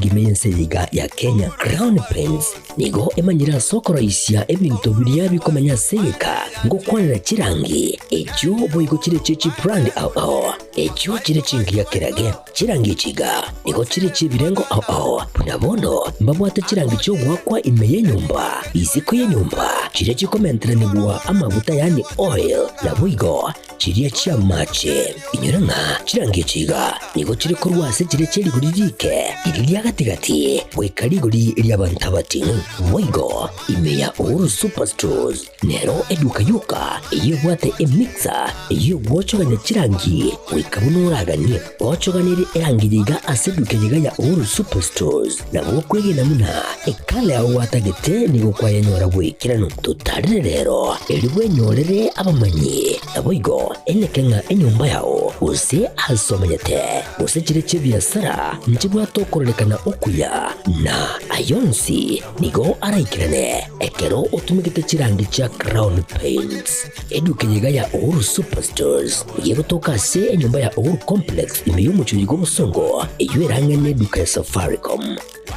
chirangi ime y'ense eye iga ya Kenya. Crown Paints nigo emanyire ase okoroisia ebinto biria bikomenya ase egeka ngokwanera chirangi echio boigo chire chie chibrand ao ao echio chire chingiya kerage. Chirangi echi iga nigo chire chi'ebirengo ao ao, buna bono mbabwate chirangi chi'ogoakwa ime y'enyomba, isiko y'enyomba, chiria chikomenteranigwa amaguta yaani oil, naboigo chiria chi'amache. Inyora ng'a chirangi echi iga nigo chire korwa ase chiria chie rigori riike, riria ria gati-gati, goika rigori ri'abanto abating'u. Boigo ime ya Uhuru Superstores Nero eduka yoka eyio ebwate emixer eyio egwochogania chirangi goika buna oraganie. Ochoganerie erangi eye iga ase eduka eye iga ya Uhuru Superstores nabo okwegena buna ekala yao gwatagete nigo kwayenyora bw'ekeranu. Totarire rero erio bwenyorere abamanyi naboigo eneke ng'a enyomba yao gose ase omenyete gose chire chi'ebiasara nchibwate okororekana okuya na ayonsi Nigo araikerane ekero otumegete chirangi chia Crown Paints. Eduka eye iga ya Uhuru Superstores nigo egotoka ase enyomba ya Uhuru Complex ime y'omochie oyo bw'obosongo eyio ere ang'e n'eduka ya Safaricom.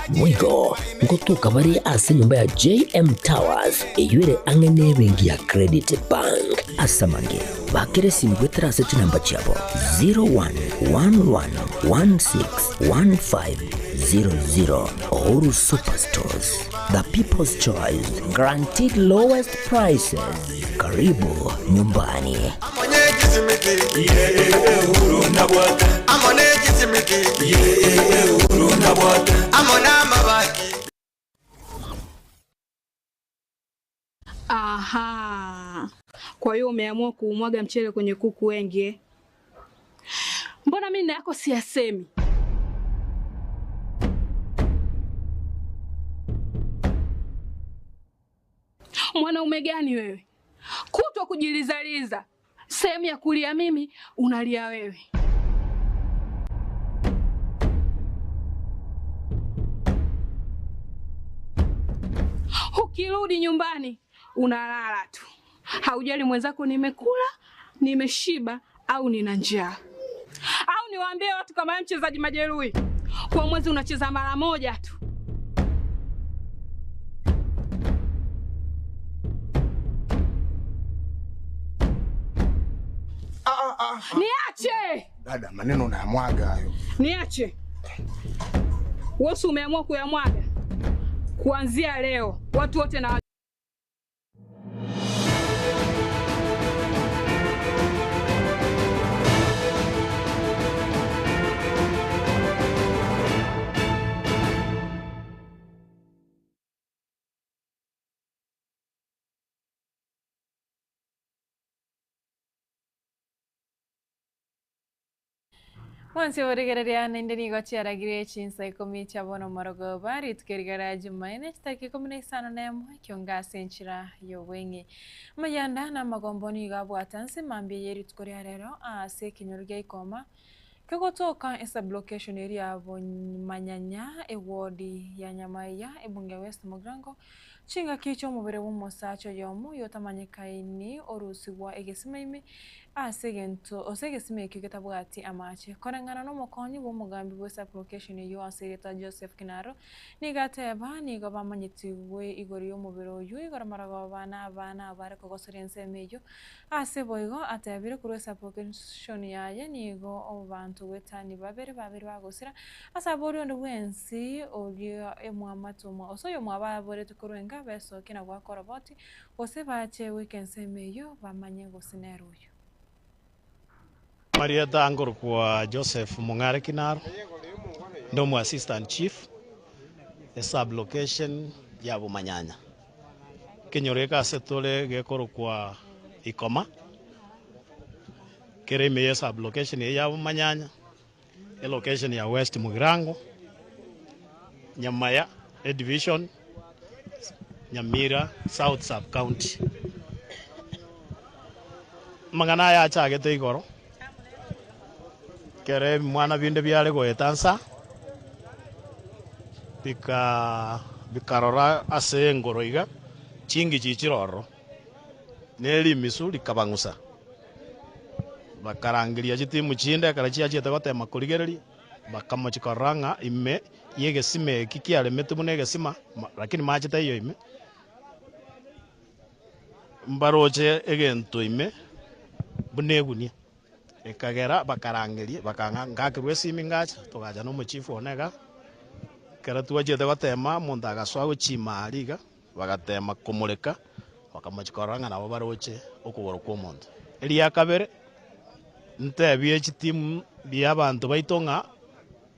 Boigo ngotoka bare ase enyomba ya JM Towers eyio ere ang'e n'ebenki ya Credit Bank. Ase amange, bakera esimi goetera ase chinamba chiabo 0111161500. Uhuru Superstores, the people's choice, guaranteed lowest prices. Karibu nyumbani. Aha. Kwa hiyo umeamua kuumwaga mchele kwenye kuku wengi eh? Mbona mimi na yako siyasemi? Mwanaume gani wewe? Kutwa kujilizaliza, sehemu ya kulia mimi unalia wewe. Ukirudi nyumbani unalala tu, haujali mwenzako nimekula, nimeshiba au nina njaa. Au niwaambie watu kama mchezaji majeruhi, kwa mwezi unacheza mara moja tu. Ah, ah, ah. Niache Dada, maneno unayamwaga hayo. Niache. Wewe umeamua kuyamwaga. Kuanzia leo watu wote na Mwansi oborigereria naende nigo chiaragire chinsa ikomi chia bono morogoba, rituko eriga ria Jumaine, chitariki ikomi na isano na emo, ekionga ase enchera y'obweng'e. Amayanda na amagombo nigo abwate nse mambia ye rituko ria rero ase ekenyoro gia Ikoma, kegotoka esublocation eria ya Bomanyanya, eward ya Nyamaiya, ebunge ya West Mugirango, Chingaki chi'omobere bw'omosacha oyomo oyotamanyekaini orusigwa egesima ime ase egento ase egesima ekio getabwati amache. Koreng'ana nomokonyi bw'omogambi bwe sub-location eyio ase erieta Joseph Kinaro, nigo ateba nigo bamanyetigwe igoro y'omobere oyio igoro marogoba na abana abare kogosoria ensemo eyio. Ase boigo atebire korwa esub-location yaye nigo abanto goetania babere babere bagosira Ase abori onde bwensi oria emwamatomwa, gose oyomwabo aborete korwa enka, besokie na goaka oroboti, gose bache goika ensemo eyio, bamanye gose nere oyio. Marieta nkorokwa Joseph Mong'are Kinaro, inde omo assistant chief esub location ya Bomanyanya. Ekenyoro eke ase tore gekorokwa Ikoma, kere ime ye sub location eye ya Bomanyanya. Elocation ya West Mugirango, Nyamaya Edivision, Nyamira South Sub County. Amang'ana aya achagete igoro, ekero ebimwana binde biare goeta nsa, bika bikarora ase engoro iga, chingichi chire ororo, ne rimisu rikabang'usa. Bakarangeria chitimu chinde ekero chiachiete gotema korigereria, bakamochia korora ng'a ime y'egesima eki kiaremetwe buna egesima, lakini mache taiyo ime, mbaroche egento ime buna egunia, ekagera bakarangeria bakang'a ngakerwa esimi ngacha, togacha na omochifu one igaa, ekero twachete gotema omonto agasoa gochima aria iga, bagatema komoreka, bakamochia korora ng'a nabo baroche okogoro kwa omonto. Eria kabere, ntebie chitimu bia abanto baito ng'a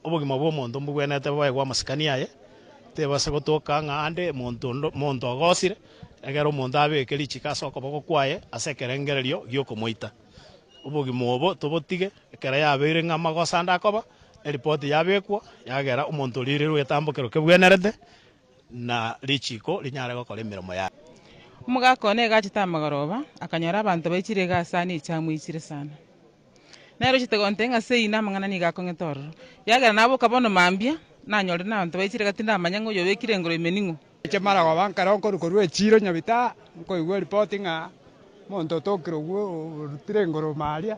obogima bwa omonto mbobwenerete boegwe amasikani aye, tebasa gotoka ng'a ande monto onde monto ogosire, ekero omonto abeke richiko ase okoboko kwaye ase ekerengererio gi'okomoita. Obogima obo tobotige, ekero yabeire ng'a amagoso ande akoba, eripoti yabekwa, yagera omonto oriirerwe egetambokero kebwenerete, na richiko rinyare gokora emeremo yaye. Omogaka one iga achete amagoroba, akanyora abanto baichire iga ase ane echamu eichire sana. Nere ochete gontebia ng'a seino amang'ana nigo akong'ete ororo. Ekiagera naboka bono mambia, nanyorire nabanto baichire iga tindamanya ng'a oyobekire engoro ime ning'o. Inche maragoba nkare nkorwa korwa echiro Nyabita, nkoigwa eripoti ng'a omonto otokire ogwo orutire engoro ime aria,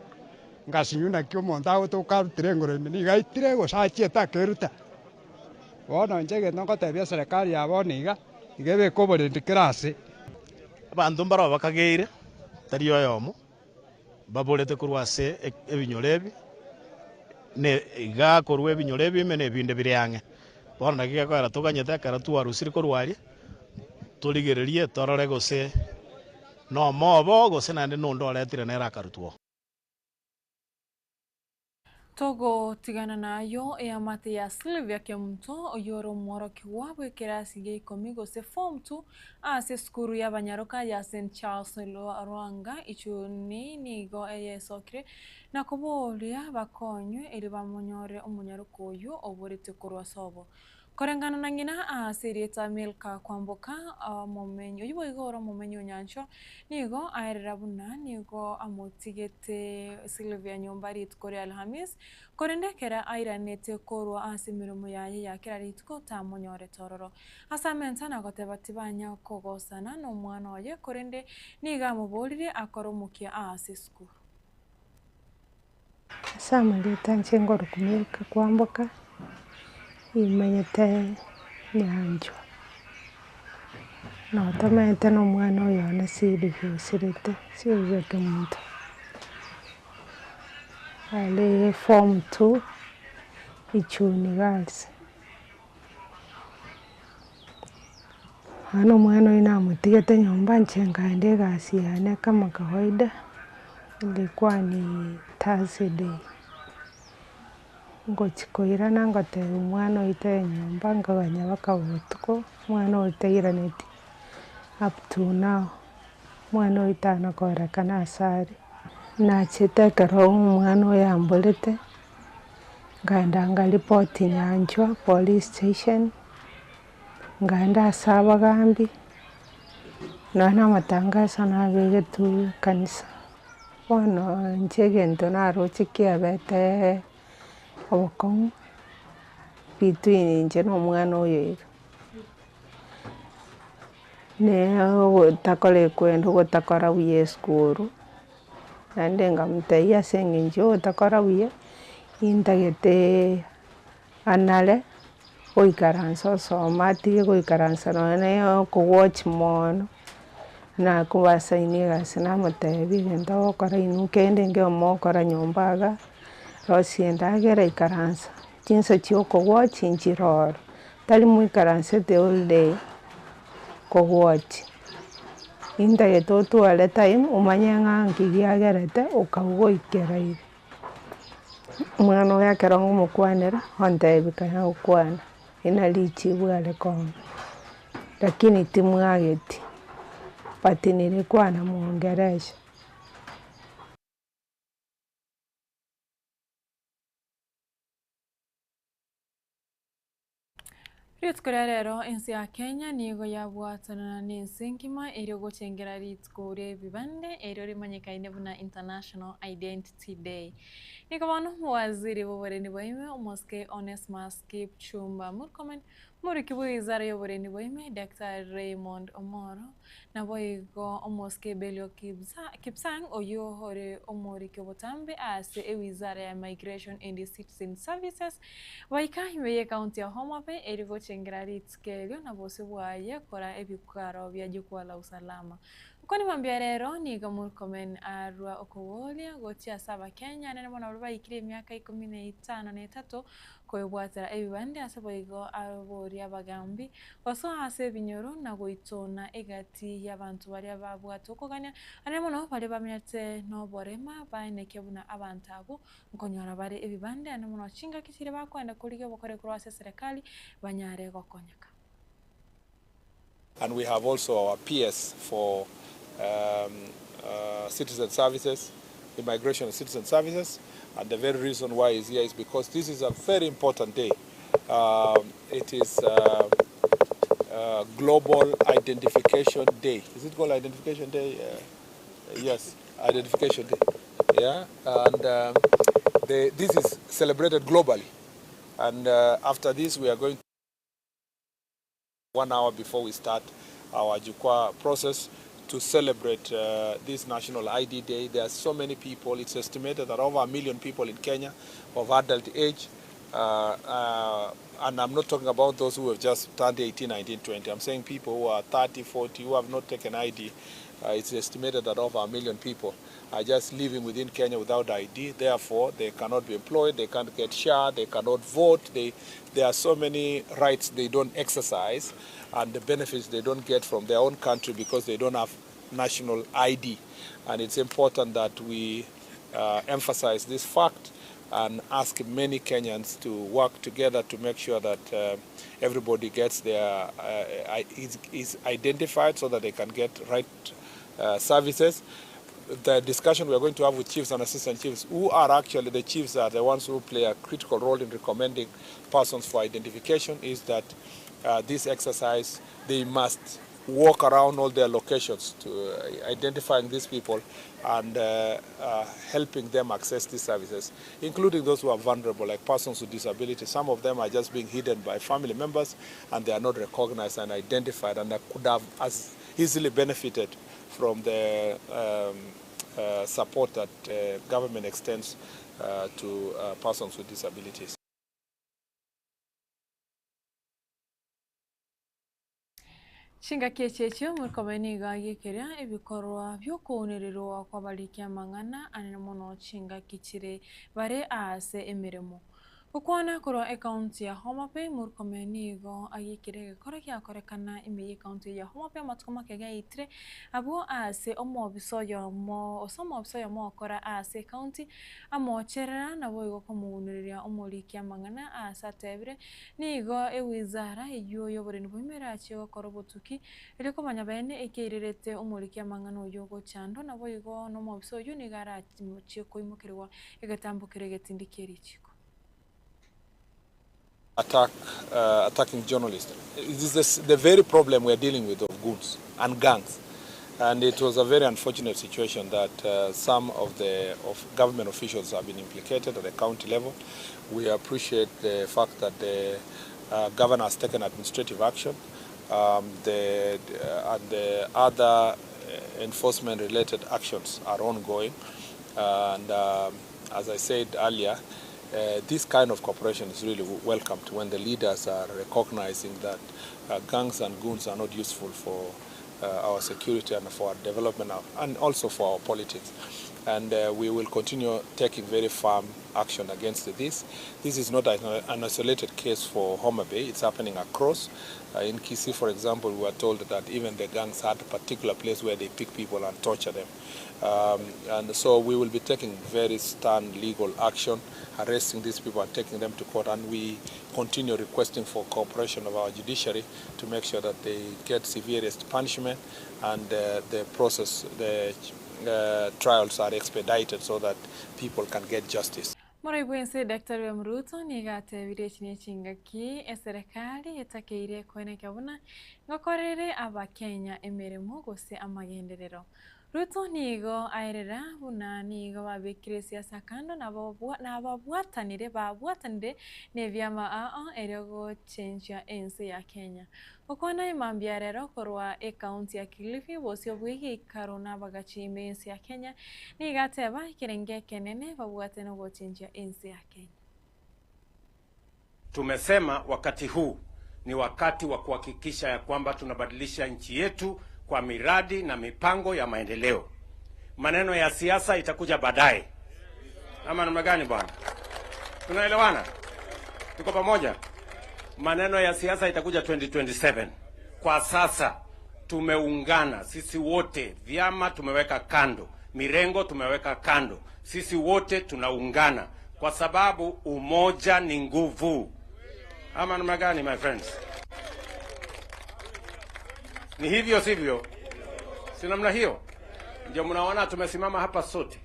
ngasinywa naki omonto agotoka arutire engoro ime, nigo aitire gose achiete akeruta. Bono inche egento ngotebia eserekari ya bono iga, iga ebeke oborendi kera ase. Abanto mbarabwo bakageire, tari oyomo, baborete korwa ase ebinyoro ebi, ne iga korwa ebinyoro ebi ime na ebinde bire ang'e. Bono naki gekoera toganyete ekero twarusire korwa aria, torigererie torore gose nomobo gose naende nonde oretire nere akarutwa oo. Togotigana nayio eamate ya Sylvia Kemunto oyio ore omworokigwa bw'ekerasi gia ikomi gose form two ase esukuru y'abanyaroka ya St Charles Lwanga Ichuni nigo eyesokire na koboria bakonywe erio bamonyore omonyaroka oyio oboretie korwa sobo. Koreng'ana na ng'ina ase erieta Milka kwamboka, omomenyi oyio boigo ore omomenyi o nyanchwa, nigo aerera buna nigo amotigete Silvia nyomba rituko ria Alhamis, korende ekero airanete korwa ase emeremo yaye ya kera rituko tamonyorete ororo. Ase amenta na goteba tibanya kogosana nomwana oye, korende nigo amoboririe akore omokia aase esukuru. Ase amarieta inche ngorokwa Milka Kwamboka, nimanyete Nyanchwa, notomaete na omwana oyo one Sylvia osirete, Sylvia Kemunto, are form two, Ichuni Girls. Bono omwana oyio namotigete nyomba inche nkaenda egasi yane kama kawaida, ilikuwa ni Thursday, ngochi koirana ngotebia omwana oyio toe nyomba nkoganya mpaka botuko, omwana oyio tairaneti up to now, omwana oyio tana koerekana ase are. Nachete ekero omwana oyo amborete. Nkaenda nkaripoti Nyanchwa police station, nkaenda ase abagambi, nonya na amatangaso nabegetwe ekanisa. Bono inche egento naroche kiabete obokong'u between inche na omwana oyo iga, ne ogotakora ekwenda ogotakora buya esukuru. Naende nkamotebia ase eng'encho ogotakora buya, nintagete anare goikaransa osoma atige goikaransa nonye na okowatch mono, nakobasaini egasi namotebia egento ogokora inwe kende nkio mogokora nyomba igaa, rosia endagera ikaransa, chinsa chia okowatch nchire ororo, tari moikaransete all day kowatch. Intagete otware time omanye ng'a nki giagerete okabua goikera iga. Omwana oyo ekero ngomokwanera, ontebia kanya gokwana, eri nari richibu are kong'a, lakini timwageti, but nirikwana mwongeresha. Rituko ria rero ense ya Kenya nigo yabwatanana nense engima erio gochengera rituko ri'ebibande erio rimanyekaine buna International Identity Day. Nigo bono omowaziri bw'oborendi bwaime omosike Onesmus Kipchumba Murkomen, omoriki bw'ewizara y'oborendi bwaime Daktari Raymond Omoro, Naboigo omosike Belio Kipsang, oyio ore omoriki obotambe ase ewizara ya Immigration and Citizen Services, baika ime y'ecounty ya Homa Bay erio gochengera rituko erio na bosio bwaye kora ebikaro bia Jukwaa la Usalama. Okwo nimambia rero nigo Murkomen arua okoboria gochia ase abakenya nere mono baria baikire emiaka ikomi na etano na etato Koebwatera ebibande ase boigo aboria abagambi, gosoa ase ebinyoro na goitona egati y'abanto baria babwate okogania, naende mono baria bamenyete noborema baeneke buna abanto abwo nkonyora bare ebibande, naende mono chingaki chiria bakoenda korigia obokore korwa ase eserekari banyare gokonyeka. And we have also our PS for um, uh, citizen services, immigration and citizen services. And the very reason why he's here is because this is a very important day. Um, it is uh, uh, Global Identification Day. Is it called Identification Day? Uh, yes, Identification Day. Yeah, and um, the, this is celebrated globally. And uh, after this, we are going 1 hour before we start our Jukwaa process to celebrate uh, this National ID Day. There are so many people. It's estimated that over a million people in Kenya of adult age. Uh, uh, and I'm not talking about those who have just turned 18, 19, 20. I'm saying people who are 30, 40, who have not taken ID. Uh, it's estimated that over a million people are just living within Kenya without ID. Therefore, they cannot be employed, they can't get SHA, they cannot vote. They, there are so many rights they don't exercise and the benefits they don't get from their own country because they don't have national ID. And it's important that we uh, emphasize this fact and ask many Kenyans to work together to make sure that uh, everybody gets their uh, is, is identified so that they can get right uh, services. The discussion we are going to have with chiefs and assistant chiefs, who are actually the chiefs are the ones who play a critical role in recommending persons for identification, is that uh, this exercise they must walk around all their locations to uh, identifying these people and uh, uh, helping them access these services, including those who are vulnerable, like persons with disabilities. Some of them are just being hidden by family members and they are not recognized and identified and they could have as easily benefited from the um, uh, support that uh, government extends uh, to uh, persons with disabilities. Chingaki echi echio Murkomen nigo agekeria ebikorwa bi'okounererwa kw'abariki amang'ana anene mono chingaki chire bare aase emeremo. Gokwana korwa ekaunti ya Homa Bay, Murkomen nigo agekeria egekora giakorekana ime y'ekaunti eye ya Homa Bay amatuko make gaetire abwo aase omobisa oyomo ase omobisa oyomo ogokora aase ekaunti amocherera naboigo komounereria omoriki amang'ana aase atebire Nigo ewizara eyio y'oborendi bwa ime erachie gokora obotuki, erio komanya bene ekeirerete omoriki amang'ana oyio ogochandwa, naboigo nomobisa oyio nigo arachie koimokerigwa egetambo keria egetindi kie richiko. Attack, uh, attacking journalists. It is the, the very problem we are dealing with of goons and gangs. And it was a very unfortunate situation that uh, some of the of government officials have been implicated at the county level. We appreciate the fact that the uh, governor has taken administrative action. Um, the, uh, and the other uh, enforcement related actions are ongoing. And um, as I said earlier, uh, this kind of cooperation is really welcomed when the leaders are recognizing that uh, gangs and goons are not useful for uh, our security and for our development and also for our politics. And uh, we will continue taking very firm action against this. This is not an isolated case for Homa Bay, it's happening across. Uh, in Kisii, for example, we were told that even the gangs had a particular place where they pick people and torture them. Um, and so we will be taking very stern legal action, arresting these people and taking them to court. And we continue requesting for cooperation of our judiciary to make sure that they get severest punishment and uh, the process, the uh, trials are expedited so that people can get justice. Morai bwense Daktari William Ruto nigo atebirie echi nechingaki eserekari etakeire koenekia buna ngokorere abakenya emeremo gose amagenderero. Ruto nigo aerera buna nigo babekire esiasa kando nababwatanire babwatanire nebiama ao erio gochenchia ense ya Kenya. Gokwana emambia rero korwa ecounty ya Kilifi bosio bw'egeikaro nabagachi ime y'ense ya Kenya nigo ateba ekerengo ekenene babwate nogochenchia ense ya Kenya. Tumesema wakati huu ni wakati wa kuhakikisha ya kwamba tunabadilisha nchi yetu kwa miradi na mipango ya maendeleo. Maneno ya siasa itakuja baadaye, ama namna gani bwana? Tunaelewana? Tuko pamoja? Maneno ya siasa itakuja 2027. Kwa sasa tumeungana sisi wote, vyama tumeweka kando, mirengo tumeweka kando, sisi wote tunaungana kwa sababu umoja ni nguvu. Ama namna gani, my friends? Ni hivyo sivyo? Si namna hiyo? Ndio mnaona tumesimama hapa sote.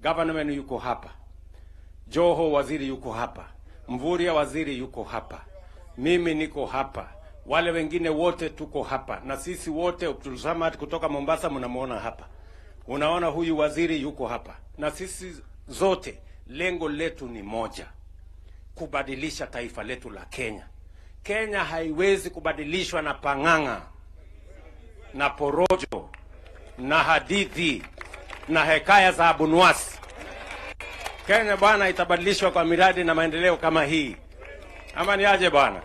Gavana wenu yuko hapa, Joho waziri yuko hapa, Mvurya waziri yuko hapa, mimi niko hapa, wale wengine wote tuko hapa, na sisi wote Abdulsamad kutoka Mombasa mnamuona hapa, unaona huyu waziri yuko hapa, na sisi zote lengo letu ni moja, kubadilisha taifa letu la Kenya. Kenya haiwezi kubadilishwa na pang'ang'a na porojo na hadithi na hekaya za Abunuwasi. Kenya bwana itabadilishwa kwa miradi na maendeleo kama hii, ama ni aje bwana?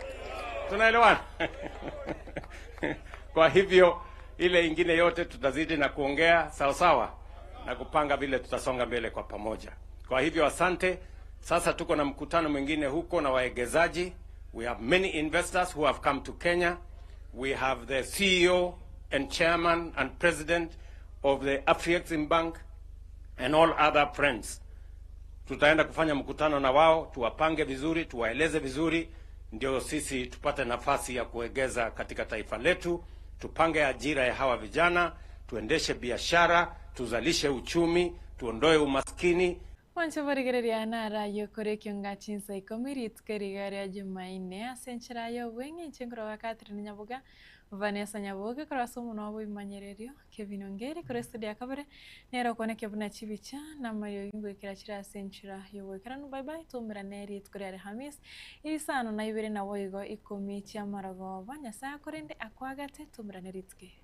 Tunaelewana? Kwa hivyo ile ingine yote tutazidi na kuongea sawa sawa na kupanga vile tutasonga mbele kwa pamoja. Kwa hivyo asante. Sasa tuko na mkutano mwingine huko na waegezaji. We have many investors who have come to Kenya. We have the CEO and chairman and president of the Afrexim Bank and all other friends. Tutaenda kufanya mkutano na wao, tuwapange vizuri, tuwaeleze vizuri, ndio sisi tupate nafasi ya kuegeza katika taifa letu, tupange ajira ya hawa vijana, tuendeshe biashara, tuzalishe uchumi, tuondoe umaskini. Mwanche borigereria narayo kore ekionga chinsa ikomi rituko eriga ria Jumaine ase enchera ya obweng'e inche nkoroga Catherine Nyaboga Vanessa Nyaboge korwa ase omonwa bw'ebimanyererio Kevin Ongeri korwa estudio ya kabere nere okonekia buna chibicha na amariogi ngoikera chire ase enchera y'ogoikeranu bye bye twaumerane rituko ria Alhamis isano na ibere naboigo ikomi chi'amarogoba Nyasaye akorende akoagate twaumerane rituko eri.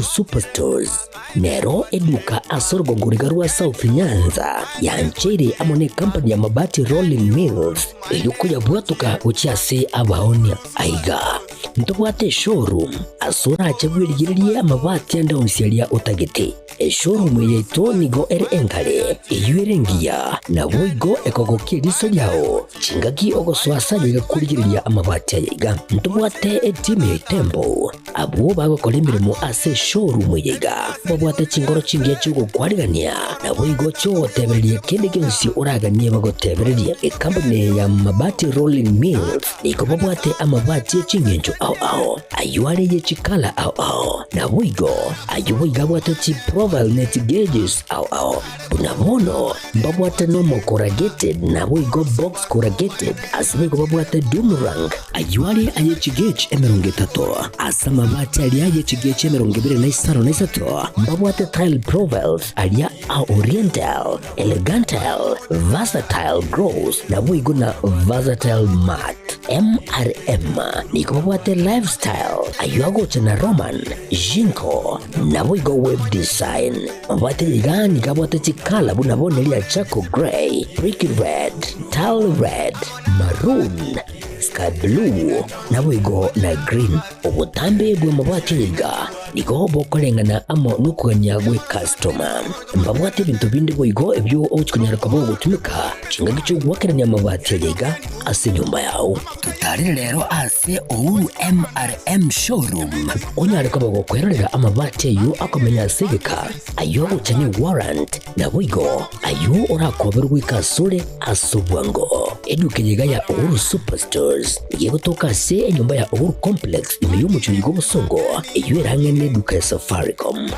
Superstores nero eduka ase orogongo riga rwa South Nyanza yancheire amo ne company ya Mabati Rolling Mills eyio koyabwatoka gochia ase abaonia. Aiga ntobwate eshowroom ase orache bwerigererie amabati ande onsi aria otagete. Eshowroom eye yaito nigo ere enkare, eyio ere engiya, naboigo ekogokia eriso riao chingaki ogosoa ase aye gakorigereria amabati aya iga. Ntobwate etimu ya Itembo Abwo bagokora emeremo ase eshowroom eye iga babwate chingoro chingiya chi'ogokwarigania, naboigo chi'ogotebereria kende gionsi oraganie bagotebererie. Ekampuni eye ya Mabati Rolling Mills nigo babwate amabati ye ching'encho ao ao, ayio are ye chikala ao ao, naboigo ayio boigo abwate chiprofile ne chigauges ao ao. Buna bono mbabwate nomo corrugated naboigo box corrugated, ase boigo babwate doom rank, ayio are aye chigauge 30, ase amabati aria aye chigauge 25, mbabwate tile profiles aria a oriental, elegantal, versatile gross, naboigo na versatile matte. MRM nigo babwate Lifestyle, ayio agocha na Roman, Jinko, naboigo Web Design. Mabwate iga nigo abwate chikala buna bono eria charcoal grey, brick red, tile red, maroon, sky blue, naboigo na green. Obotambe bw'amabwati iga nigo bokoreng'ana amo nokogania gw'ekastoma. Mbabwate ebinto binde boigo ebio ogochia konyara koba ogotumeka chingaki chi'ogoakerania amabati aya iga ase enyomba yao. Totarere rero ase Uhuru MRM Showroom onyare koba gokwerorera amabati ayio akomenya ase egeka, ayio ogocha ne warrant, naboigo ayio orakoberwe goika asore ase obwango. Eduka eye iga ya Uhuru Superstores nigo egotoka ase enyomba ya Uhuru Complex ime y'omochie oyo bw'obosongo eyio erang'e neduka ya Safaricom.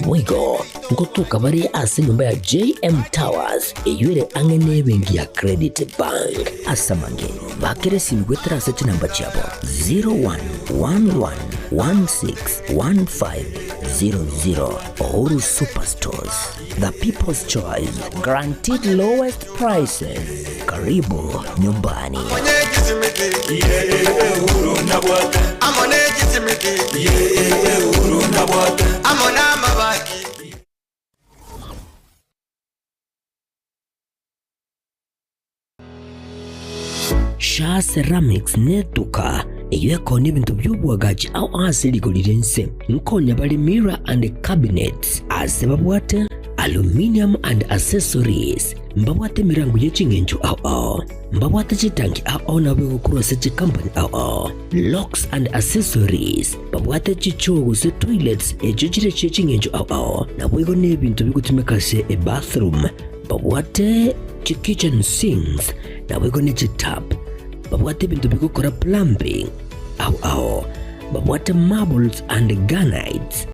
Boigo ngotoka bare ase enyomba ya JM Towers eyio ere ang'e nebenki ya Credit Bank. Ase amange, bakera esimi goetera ase chinamba chiabo 0111161500. Uhuru Superstores, the people's choice, guaranteed lowest prices. Karibu nyumbani. Shaa Ceramics netuka eyio ekonia ebinto bi'oboagachi ao ase rigori ri'ense. Nkonya bare mirror and cabinets ase babwate aluminium and accessories. Mbabwate emerango ye ching'encho ao ao. Mbabwate chitanki ao ao nabo egokorwa ase chikampani ao ao. Locks and accessories. Babwate chichoo gose toilets echio chire chie ching'encho ao ao. Naboigo nebinto bigotumeka ase ebathroom. Babwate chikitchen sinks naboigo ne chitap. Babwate ebinto bigokora plumbing ao ao. Babwate marbles and granites.